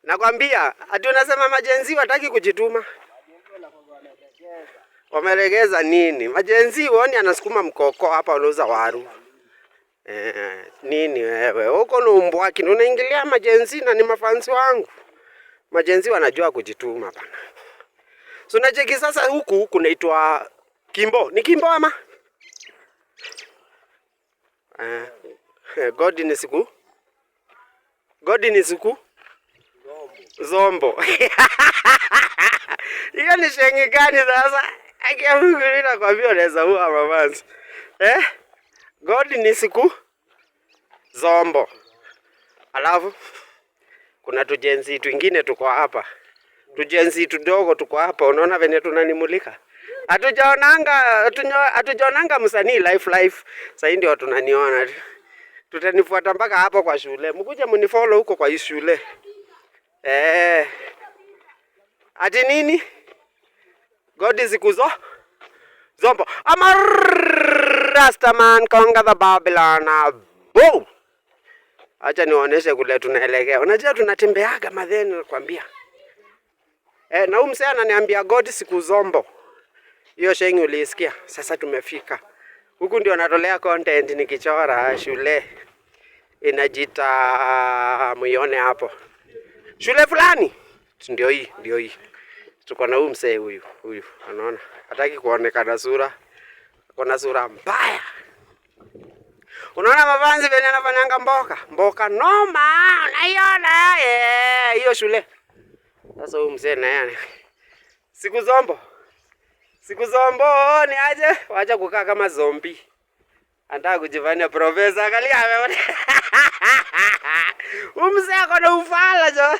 Nakwambia, ati unasema maGen Z wataki kujituma. Wamelegeza nini? MaGen Z uoni anasukuma mkoko hapa wanauza waru. Eh, nini wewe? Huko ni umbwaki, unaingilia maGen Z na ni mafans wangu. MaGen Z wanajua kujituma bana. So nacheki sasa huku kunaitwa Kimbo. Ni Kimbo ama? Eh, God ni siku. God ni siku. Zombo. Hiyo ni Sheng gani sasa? Akia Mungu nakwambia unaweza ua mafans. Eh? God ni siku zombo. Alafu kuna tuGen Z twingine tuko hapa. TuGen Z tudogo tuko hapa, unaona venye tunanimulika. Hatujaonanga msanii live live. Sasa ndio tunaniona. Tutanifuata mpaka hapo kwa shule. Mkuje mnifollow huko kwa hii shule. Eh. Ati nini? God is kuzo zombo. I'm a Rasta man conquer the Babylon. Boom. Acha niwaoneshe kule tunaelekea. Unajua tunatembeaga madheni nakwambia. Eh, na huyu mzee ananiambia God siku zombo. Hiyo Sheng uliisikia? Sasa tumefika. Huku ndio natolea content nikichora shule. Inajita muione hapo. Shule fulani. Ndio hii, ndio hii. Tuko na huyu mzee huyu, huyu. Unaona? Hataki kuonekana sura. Ako sura mbaya. Unaona mafans venye anafanyanga mboka? Mboka noma, unaiona? Eh, hiyo shule. Sasa huyu mzee naye siku zombo. Siku zombo ni aje? Wacha kukaa kama zombie. Anataka kujifanya profesa. Angalia ameona. Huyu mzee ako na ufala jo.